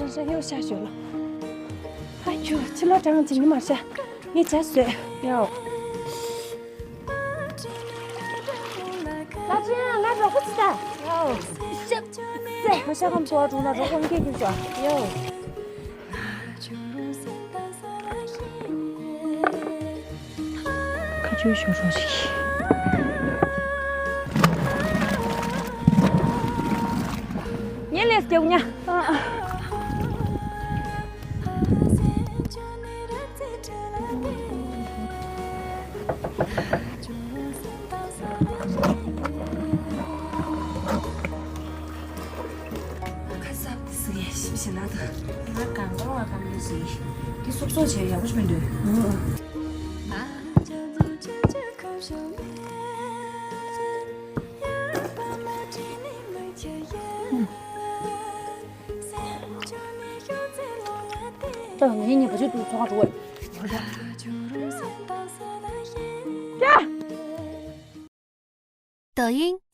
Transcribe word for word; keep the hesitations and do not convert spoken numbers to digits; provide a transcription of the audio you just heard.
ཤ་ཡོ་ཤ་ཞོ་ལོ། ཨ་ཁྱོད་ཕྱི་ལོགས་གྲང་ཅིག་ཉི་མ་ཤ། ངས་ཇ་བཟོས། ཡོ། ལ་ཅན་ང་རོགས་པ་ཅི་ད། ཡོ། ཤ། ཤ་ཁམ་ཚོ་བ་གྲོང་ན་རོགས་པ་ངས་ཁྱོད་ཤོག་ཡོ། ཁ་ཆུ་ཤོར་རོགས་ཤིག་ངས་ལས་སྐྱེ་བུ་ཉ། ཁ་སབ་ཏི་སི་གེ་ཞིབ་ཞིབ་ན་ད། ང་གང་གོང་ལ་གང་གི་ཞིག་གི་སོབ་སོབ་བྱས་ཡག་པོ་ཞིག་མི་འདུག་ད་ངའི་ཉེས་པ་ཅིག་ཏུ་ཚོགས་འགྲོ་བས། ཀྱ། 抖音